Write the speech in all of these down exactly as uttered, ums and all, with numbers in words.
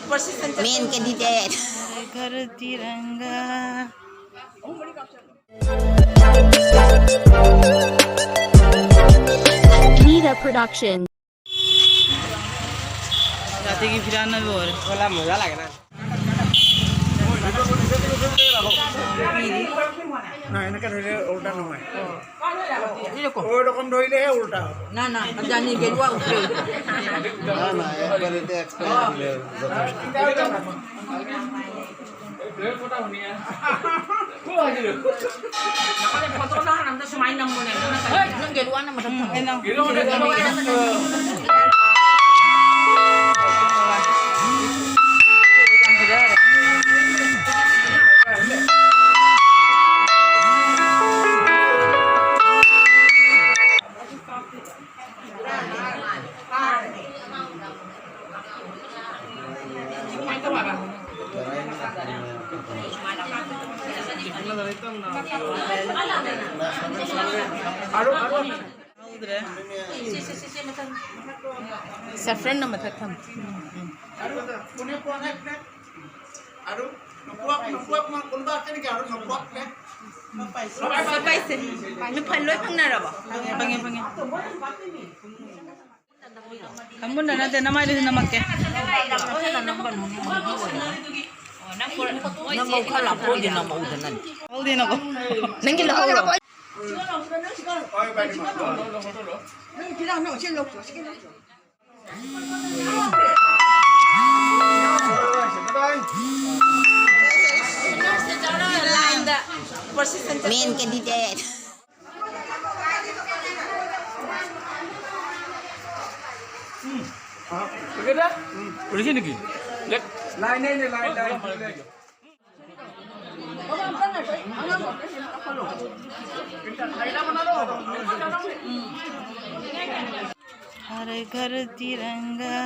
Main candidate. घर तिरंगा। Nira Production। ৰাতি কি ফিৰা নাই বৰ? মজা লাগে না। না, এনেকে ধৰিলে উল্টা নহয়। ওই রকম ধৰিলেহে উল্টা হ'ব। না, না, জানি গেরুয়া উঠবে। না, না, একবারে এটা এক্সপায়ার হলে যথেষ্ট। Saffron na matatang. আৰু নোপোৱা, নোপোৱা কোনোবা আছে নেকি? আৰু নোপোৱা কোনে? Paise. May paloy pang naraba. Pangi, pangi. Kamu na natin, namay din naman ke. Nang kau kalah, kau di nama udah nanti. Kau di nama. Nang gila kau. Main candidate. উঠিছে নেকি? লাইন নাই, line নাই। हर घर तिरंगा।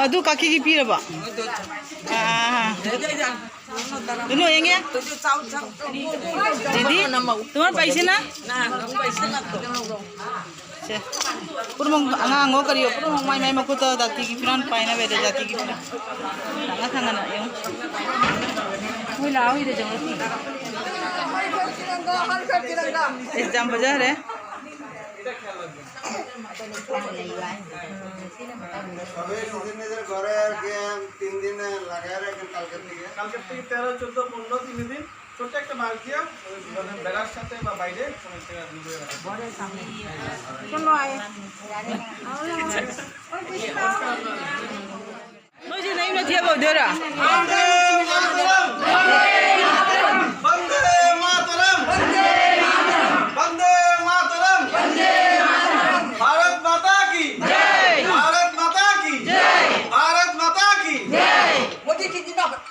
ꯑꯗꯨ ꯀꯥꯀꯤꯒꯤ ꯄꯤꯔꯕ? ꯑꯥ꯫ ꯗꯨꯅꯨ ꯌꯦꯡꯒꯦ꯫ ꯗꯤꯗꯤ, तुम्हारा पैसे ना? ꯁꯦ, ꯄꯨꯝꯅꯃꯛ ꯑꯉꯥꯡꯉꯣ ꯀꯔꯤꯌꯣ ꯄꯨꯝꯅꯃꯛ ꯃꯥꯏ ꯃꯥꯏ ꯃꯈꯨꯠꯇ ꯖꯥꯇꯤꯒꯤ ꯐꯤꯔꯥꯜ ꯄꯥꯏꯅꯕ ꯌꯥꯗꯦ, ꯖꯥꯇꯤꯒꯤ ꯐꯤꯔꯥꯜ꯫ ꯊꯥꯡꯒꯠ ꯊꯥꯡꯒꯠꯅ ꯌꯦꯡꯉꯨ꯫ ꯃꯣꯏ ꯂꯥꯛꯑꯣ, ꯏꯗ ꯆꯪꯉꯛꯈꯤ꯫ ꯑꯦꯁ, ꯌꯥꯝ ꯐꯖꯈ꯭ꯔꯦ꯫ ꯑꯕꯦ, ꯁꯤꯖꯤꯟꯅꯗ꯭ꯔꯦ, ঘরে আর গেম তিন দিন লাগায় রাখেন কালকের থেকে। কালকের থেকে তেরো, চোদ্দ, পনেরো, তিন দিন। ছোট্ট একটা বালতি আর ওই মানে বেড়ার সাথে বা বাইরে কোনো একটা ইয়ে করে রাখা। ꯅꯣꯏꯁꯦ ꯅꯌꯨꯝꯗ ꯊꯦꯕ ꯑꯣꯏꯗꯣꯏꯔꯥ? वंदे मातरम। वंदे मातरम। भारत माता की जय। भारत माता की जय। भारत माता की जय। मोदी की जिंदाबाद।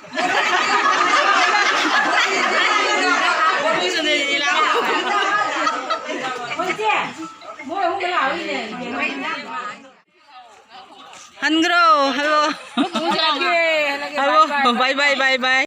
ꯍꯟꯈ꯭ꯔꯣ, hello. Hello, bye bye, bye bye꯫